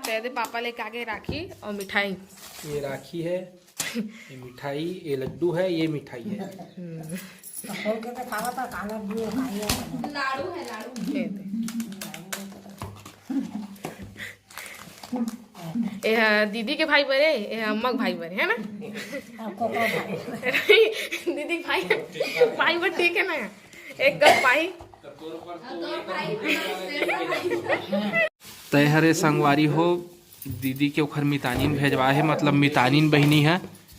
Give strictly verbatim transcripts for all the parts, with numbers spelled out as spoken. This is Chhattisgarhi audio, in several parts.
तो ये दे पापा लेके आ गए राखी और मिठाई। ये राखी है, ये मिठाई, ये लड्डू है, ये मिठाई है। हम्म। तो खोल के दिखावा था, काला भी है, भाई है। लाडू है, लाडू। ये दे। ये हा दीदी के भाई बरे, ये हा अम्मा के भाई बरे, है ना? आपको क्या भाई? दीदी के भाई, भाई बर ठीक है ना? एक गप पाई। तो हरे संगवारी हो, दीदी के ओखर मितानिन भेजवा हे, मतलब मितानिन बहिनी है,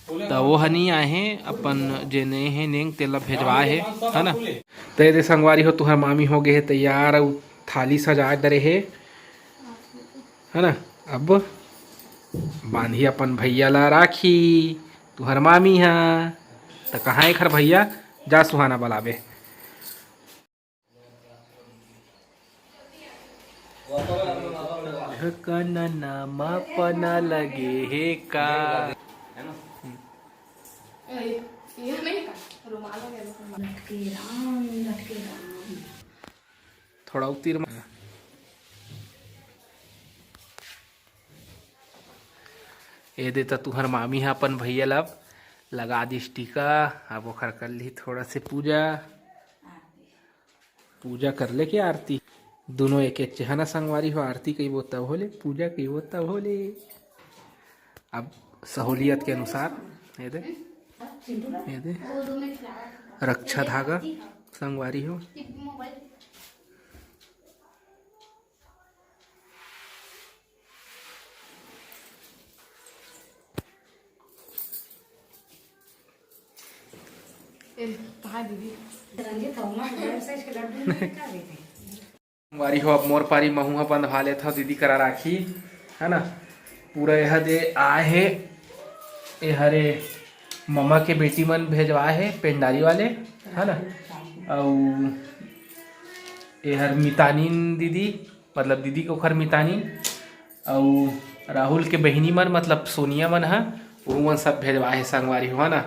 त वो ह नहीं आए हे, अपन जे ने हे नेंग तेला भेजवा हे, है ना? त ये दे संगवारी हो, तुहर मामी हो गए हे तैयार, अउ थाली सजा डरे हे, है ना? अब बांधी अपन भैया ला राखी, तुहर मामी हा। त कहाँ एखर भैया? जा सुहाना बलाबे। कनना मा पना लगे हे का? ये नहीं का? रुमाल हो गया, रुमाल। लटके राम, लटके राम। थोड़ा उतिर मा। ए दे त तुहर मामी ह अपन भैया ला लगा दिस टीका। अब ओखर कर ली थोड़ा से पूजा। पूजा कर ले के आरती, दोनों एक एक चेहना संगवारी हो, आरती कहिबो तब होले, पूजा कहिबो तब होले। अब सहूलियत के अनुसार ये दे, ये दे रक्षा धागा संगवारी हो। ए, कहाँ दीदी? संगवारी हो, अब मोर पारी महू ह बंधवा लेथव दीदी करा राखी, है ना? पूरा यह दे आए हे, ए हरे ममा के बेटी मन भेजवा हे पेंडारी वाले, है ना? अउ ए हर मितानिन दीदी, मतलब दीदी के ओखर मितानिन, अउ राहुल के बहिनी मन, मतलब सोनिया मन ह, वो मन सब भेजवा हे संगवारी हो, है ना?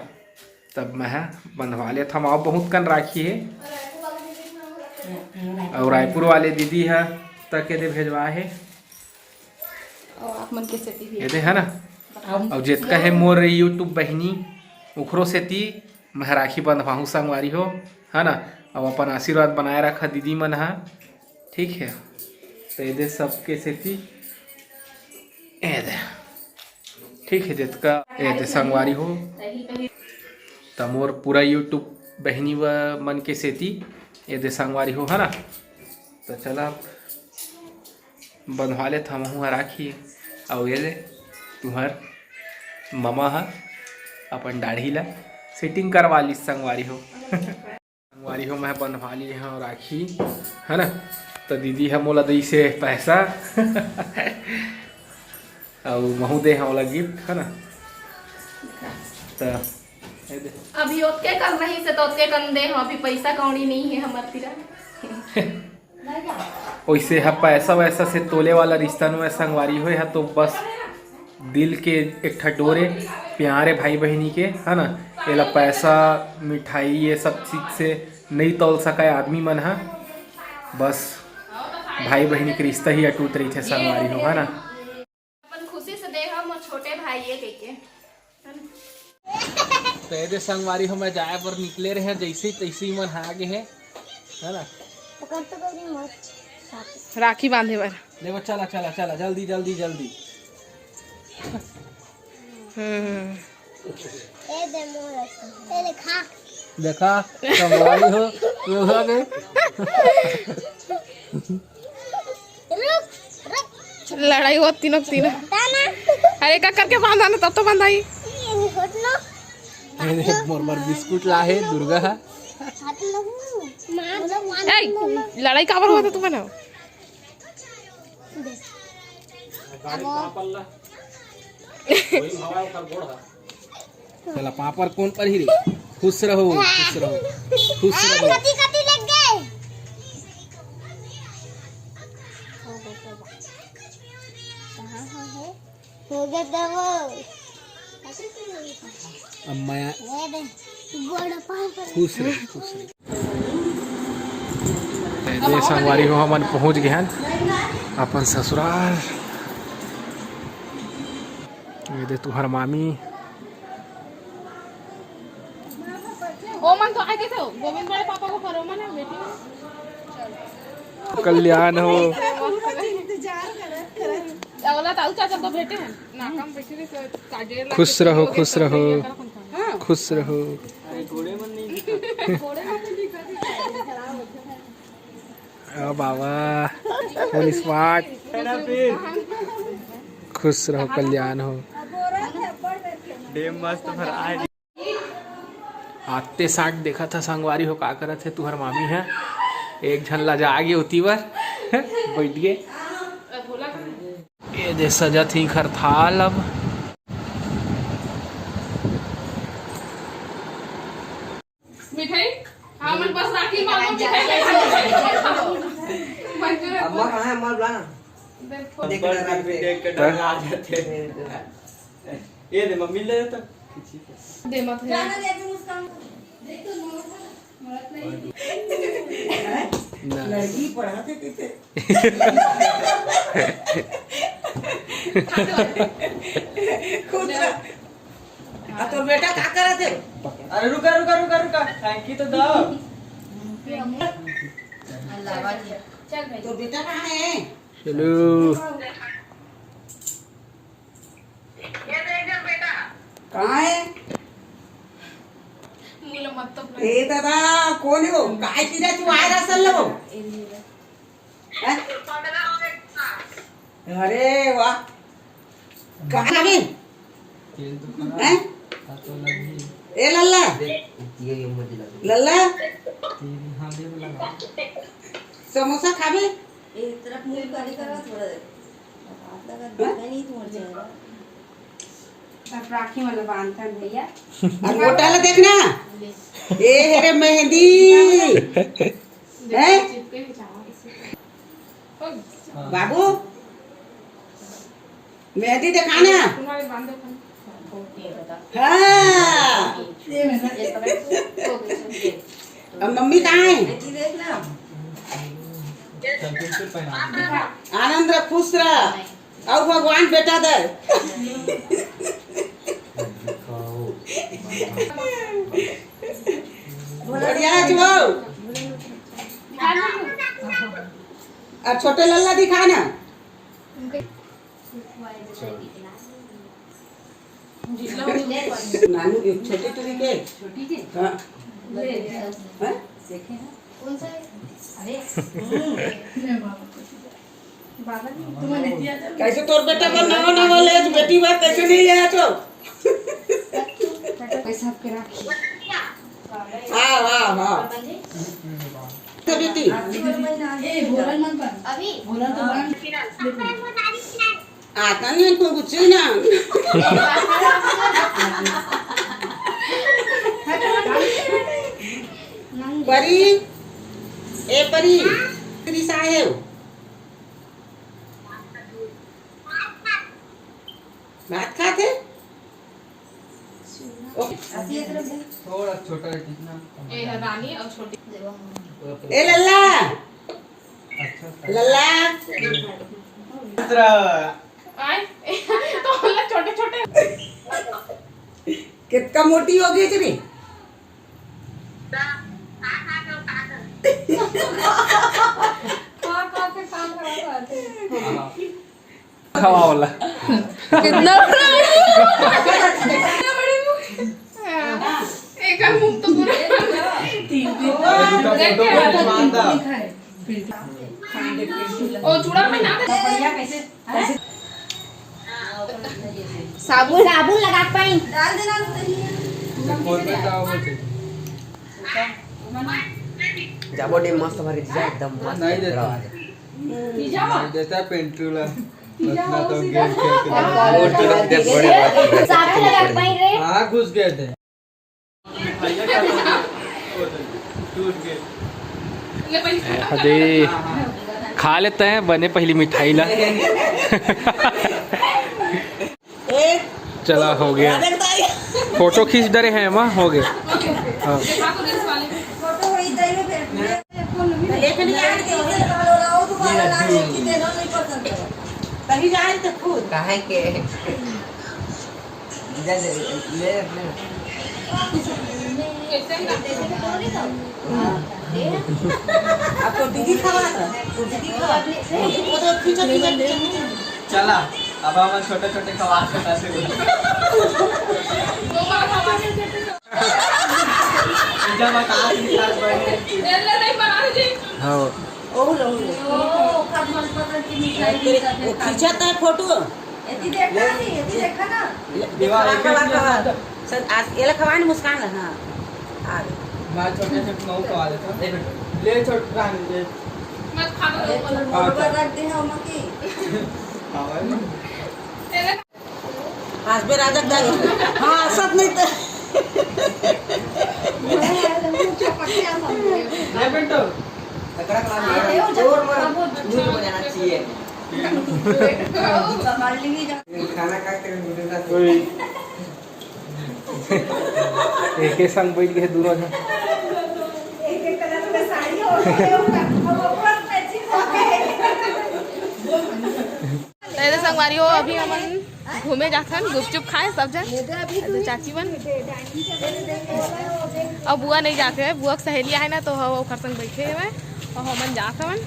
तब मैं ह बंधवा लेत हव, अउ बहुत कन राखी हे। अउ रायपुर वाले दीदी ह तक के दे भेजवा हे। अउ आप मन के सेती भी ये दे है ना। अउ जेतका हे मोर YouTube बहिनी, ओखरो सेती मैं राखी बंधवाहूँ संगवारी हो, है ना। अउ अपन आशीर्वाद बनाए रखा दीदी मन ह, ठीक है। तो ये दे सबके सेती ये दे। ठीक है, जतका ये दे संगवारी हो, त मोर पूरा YouTube बहिनी व मन के सेती ये दे संगवारी हो, है ना। तो चला, बंधवा लेत हमहू ह राखी। अउ ये दे तुहर ममा ह अपन दाढ़ी ला सेटिंग करवा लीस संगवारी हो। संगवारी हो, मैं बंधवा लिए हव राखी, है ना। तो दीदी ह मोला दइसे पैसा अउ महू दे हव ओला गिफ्ट, है ना। तो ये दे। अभी ओतके करना ही से तो ओतके कन दे हव, अभी पैसा कौड़ी नहीं है हमर तीरा। वैसे ह पैसा वैसा से तोले वाला रिश्ता नो है संगवारी हो, यह तो बस दिल के एक ठा डोरे, प्यारे भाई बहिनी के, है ना। एला पैसा, मिठाई, ये सब चीज से नहीं तौल सका है आदमी मन ह। बस भाई बहिनी के रिश्ता ही अटूट रहिथे संगवारी हो, है ना। अपन खुशी से दे हम, मोर छोटे भाई ये कहिके। तो ये दे संगवारी हो, मैं जाए बर निकले रहे, जैसे ही तैसे ही मन आ गे हे, है ना। पकड़ तो गौरी मत। राखी बांधे बर। ले वो, चला, चला, चला, जल्दी, जल्दी, जल्दी। हम्म। ए दे मोर, ए दे खा। देखा, संगवारी हो, ये हो गए। रुक, रुक। लड़ाई हो तीनों के तीनों। दाना। अरे, का करके बांधा ना, तब तो बांधा ही। ये नहीं हटना। अरे, मोर बर बिस्कुट ला हे, दुर्गा हा। हट लगू। मार। ए, लड़ाई काबर होत हे तुमन? चला, पापड़ कोन पर ही रे? खुश रहो, खुश रहो, खुश रहो। कति, कति लग गए? कहाँ, कहाँ है? हो गया दबो। अब माया ये दे, गोड़ पाँव पर। खुश रहे, खुश रहे। ये संगवारी हो, हमन पहुंच गए हैं अपन ससुराल। ये दे तुहर मामी। ओ मन तो आगे थे, गोविंद बड़े पापा को करो मन है, बेटी। कल्याण हो। अगला ताऊ चाचा तो भेटे हैं। ना, कम बैठे थे, तो काजे खुश रहो, खुश रहो। खुश रहो। ओ बाबा, फुल स्मार्ट। खुश रहो, कल्याण हो। डेम मस्त भरा है। आते साथ देखत ह संगवारी हो, का करत हे तुहर मामी ह। एक झन ला जागे ओती बर बैठ गे। ये दे सजत ही खरथाल अब। मिठाई? हाँ, मन बस राखी मांगो, मिठाई ले खाओ। मंजूर है। अम्मा कहाँ है? अम्मा बुला ना। देखो। देख ना, रात में। देख के डर आ जाते हैं। ये दे, मम्मी ले तो। दे मत है। जाना दे, अभी मुस्कान को। देख तो, मरत नहीं। ना। लड़की पढ़ाते कैसे? खुश रह। आ, तोर बेटा का करत हे? अरे रुका, रुका, रुका, रुका, थैंक यू तो दो। तोर बेटा कहाँ है? चलो। कहाँ है? ए दादा, कोन हे वो? काय किरा तू आय रसल वो? हैं? अरे वाह, कहाँ अभी? तेल तो खराब। हैं? हाँ, तो लगी। ए लल्ला, लल्ला, तेल, हाँ, दे लगा। समोसा खाबे? ए तरफ मुंह काली करा थोड़ा देर। हाथ लगा, दिखा नहीं तुम्हारे चेहरा। सब राखी वाला बांधता है भैया। अब मोटा ला देखना। ए रे मेहंदी। हैं? बाबू, मेहंदी दिखाना। हाँ। अब मम्मी कहाँ है? आनंद रह, खुश रह। अउ भगवान बेटा दे। बढ़िया है छो। अब छोटे लल्ला दिखा ना। नानू, एक छोटे टुरी के। हाँ। हाँ? कइसे तोर बेटा बर नवा नवा ले, बेटी बर कइसे नहीं ले आथो? पैसा आपके राखी। हाँ, हाँ, हाँ। तो बेटी। अभी। आता नहीं तो कुछ ना। परी, ए परी, तेरी साहेब। भात खात हे? ओके। थोड़ा छोटा है, कितना? ए है रानी और छोटी। ए लल्ला, अच्छा सा। लल्ला। दूसरा। आए? तो लल्ला छोटे छोटे। कितना मोटी हो गई तेरी? खवा वाला। कितना बड़ा है? एक मुंह तो पूरा। ओ, चूड़ा में ना। साबुन, साबुन लगा के पानी। जाबो डे मस्त भरे जीजा, एकदम मस्त नहीं देता। रहा है। नहीं देता पेंटू ला। इतना तो गेम खेल के। साबुन लगा के पानी रे। हाँ, घुस गए थे। अरे, खा लेते हैं बने पहली मिठाई ला। चला, हो गया। फोटो खींच डरे हैं, माँ, हो गया। हाँ। इधर ले, ले, ले। अब तो दीदी खवा था, तो दीदी खवा। वो तो खींचा, खींचा, खींचा। चला, अब हम छोटे छोटे खवा के पैसे दे। जब बता दी, सास बहन। हाँ। ओ लो, लो। ओ, खा, खा, खा, खा, खा, खा, खा। वो खींचा था फोटो। एती देखा नहीं, एती देखा ना। दीवार एक खवा, एक खवा। सर, आज ये खवा नहीं, मुस्कान है, हाँ। आ गए। मैं छोटे छोटे नौ खवा देता हूँ। ले बेटा। ले छोटे रानी, ले। मत खा दो, अरे, ऊपर। छोटे ऊपर रख दे, हम की। खावा है ना? आज बेर आ जाता है। हाँ, सब नहीं तो। ले बेटा। तगड़ा काम है। जोर में झूठ बोलना चाहिए। खाना खा के मुझे ना कोई एके संग बैठ गए दोनों झन। तो ये संगवारी हो, अभी हमन घूमे जाथन, गुपचुप खाए सब झन। तो चाची मन, अब बुआ नहीं जाते हैं, बुआ के सहेली आए ना, तो ह-, ओकर संग बैठे हुए और हमन जात हवन।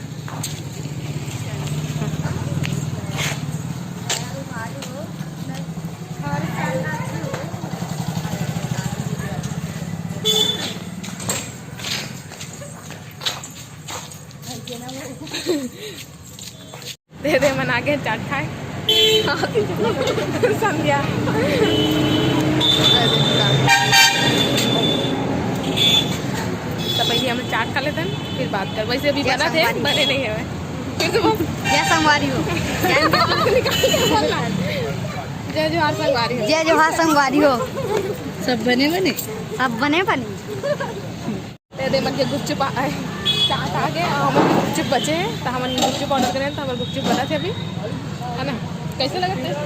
दे दे मन आगे चाट खाए। संध्या। तो पहले हम चाट खा लेते हैं, फिर बात कर। वैसे अभी जय बना थे, संगवारी। बने नहीं है। फिर से बोल। जय संगवारी हो। जय जोहार संगवारी हो। जय जोहार संगवारी हो। सब बने बने? सब बने बने। दे दे मन के गुपचुप आ, आए, चाट आ गए, और हमन गुपचुप बचे हैं, तो हमन गुपचुप order करे हैं, तो हमर गुपचुप बना थे अभी, है ना? कैसे लगा taste?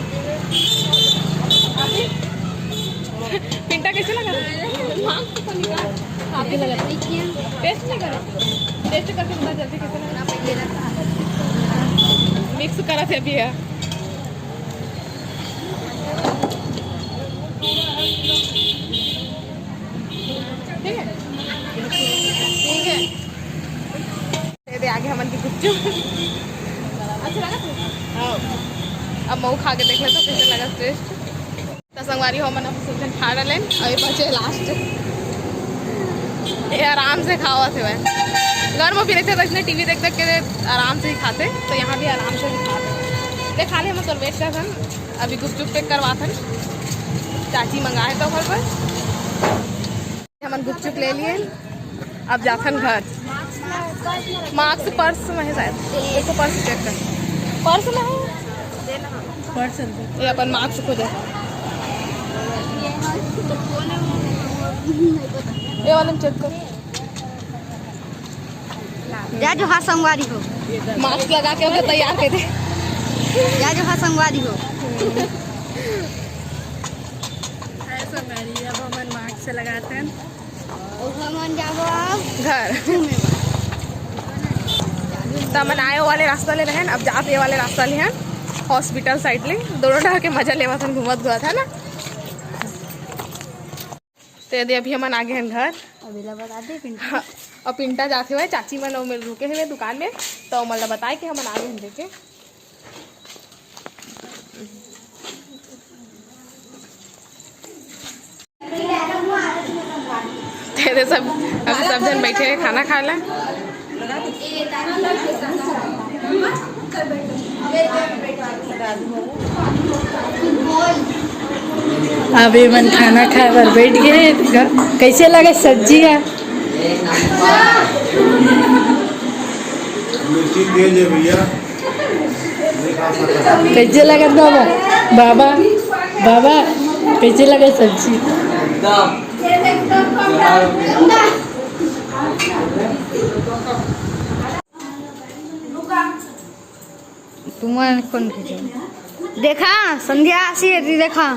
अभी? पिंटा कैसे लगा? हाँ, तो निकाल। आप भी लगा। Taste नहीं करा? Taste करके बता जल्दी कैसे लगा। Mix करा थे अभी है। ठीक है, ठीक है। ये दे आगे हमन की गुपचुप। अच्छा लगा तू? हाँ। अब मऊ खा के देख ले तो कैसे लगा taste। तो संगवारी हो, हमन अब सब झन खा डालेन, अउ ये बचे last। ये आराम से खावत हे भाई। घर में भी रहते तो इसने टीवी देख देख के आराम से ही खाते, तो यहाँ भी आराम से ही खाते। ले खा ले, हम तो wait कर हन। अभी गुपचुप pack करवाथन, चाची मंगाए तो घर पर। हमन गुपचुप ले लिए, अब जाथन घर। Mask purse में है शायद, देखो purse check कर, purse में है। Purse ये अपन mask खोजे, ये वाले में check कर। जय जोहार संगवारी हो। Mask लगा के ओके तैयार कर दे। जय जोहार संगवारी हो। हाय संगवारी, अब हमन mask लगाथन। अउ हमन जाबो अब घर। घूमे बर। त हमन आए वाले रास्ता ले रहेन, अब जात ये वाले रास्ता ले हन, hospital side ले। दोनों डहर के मजा लेवत हन, घूमत घूमत, है ना? तो यदि अभी हमन आगे हन घर। अभी ला बता दे पिंटू। हाँ, अब पिंटा जाते हुए चाची मन ओमेर रुके हुए दुकान में, तो ओमन ला बताए कि हमन आगे हन देखे। तेरे सब, अभी सब जन बैठे हैं खाना खाए ला। अभी मन खाना खाए बर बैठ गए। कैसे लगे सब्जी है? मिर्ची तेज है भैया। कैसे लगत बाबा? बाबा, बाबा, कैसे लगे सब्जी? तुम्हारे कौन खींचे? देखा, संध्या आसी है, देखा।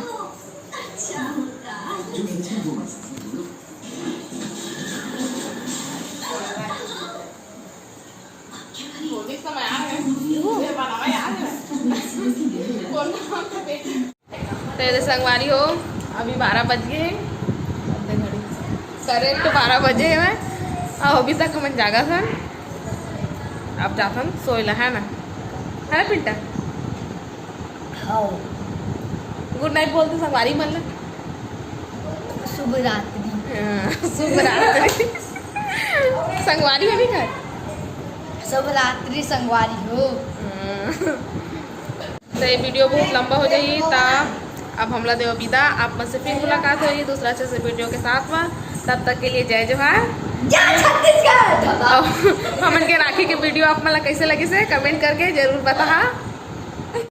तो ये संगवारी हो, अभी बारह बज गए हैं, करेक्ट बारह बजे है। और अभी तक हमन जागा सन, अब जाथन सोए ला, है ना, है ना पिंटा? हाँ। गुड नाइट बोलते संगवारी मन ला। शुभ रात्रि। हाँ, शुभ रात्रि। संगवारी हो भी घर। शुभ रात्रि संगवारी हो। हाँ। तो ये वीडियो बहुत लंबा हो जाई, ता अब हमला देव विदा। आप मन से फिर मुलाकात होगी दूसरा अच्छे से वीडियो के साथ में। तब तक के लिए जय जोहार। जय छत्तीसगढ़। और हमन के राखी के वीडियो आप मन ला कैसे लगिस हे कमेंट करके जरूर बताहा।